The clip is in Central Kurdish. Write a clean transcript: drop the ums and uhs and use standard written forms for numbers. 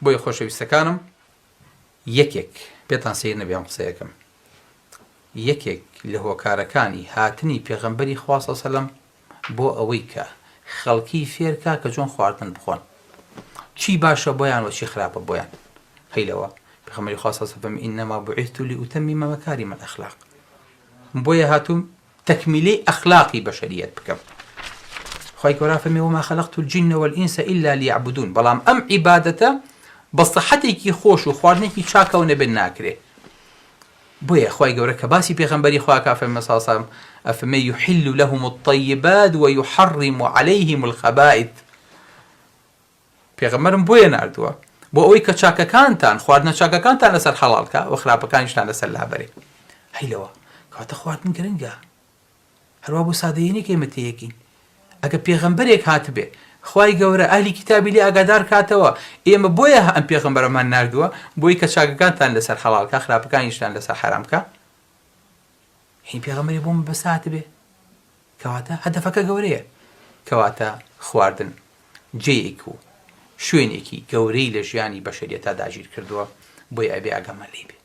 بۆیە خۆشەویستەکانم یەکێک، پێتان سەیر نەبێ ئەم قسەیەکەم، یەکێک لە هۆکارەکانی هاتنی پێغەمبەری خوا صلی سەلەم بۆ ئەوەی کە خەڵکی فێرکا کە چۆن خواردن بخۆن چی باشە بۆیان و چی خراپە بۆیان هەی لەوە پێغەمبەری خوا صلی سەلەم انما بعثت لاتمم مکارم الاخلاق بۆیە هاتووم تەکمیلەی ئەخلاقی بەشەریەت بکەم. خوای گەورە فەرمی وما خلقت الجن والانس الا لیعبدون بەڵام ئەم عیبادەتە بە سەحەتێکی خۆش و خواردنێکی چاکەوە نەبێت ناکرێ بۆیە خوای گەورە کە باسی پێغەمبەری خوا کا فەرمی صلی الله علیه و سلم ئەفەرمێ یحل لهم الطیبات ویحرم علیهم الخبائث پێغەمبەرم بۆیە ناردووە بۆ ئەوەی کە چاکەکانتان خواردنە چاکەکانتان لەسەر حەڵاڵ کا و خراپەکانیشتان لەسەر لابەرێ. هەی لەوە. کەواتە خواردن گرنگە. هەروا بۆ سادەیی نییە کە ئێمە تێیەگەین. ئەگەر پێغەمبەرێک هاتبێ خوای گەورە ئەهلی کیتابی لێ ئاگادار کاتەوە ئێمە بۆیە ئەم پێغەمبەرەمان ناردووە بۆی کە چاکەکانتان لەسەر حەڵاڵ کا خراپەکانیشتان لەسەر حەرام کا. هی پێغەمبەری بۆ مەبەست هاتبێ. کەواتە هەدەفەکە گەورەیە. کەواتە خواردن جێیەک و شوێنێکی گەورەی لە ژیانی بەشەریەتا داگیر کردووە، بۆیە ئەبێ ئاگامان لێی بێ.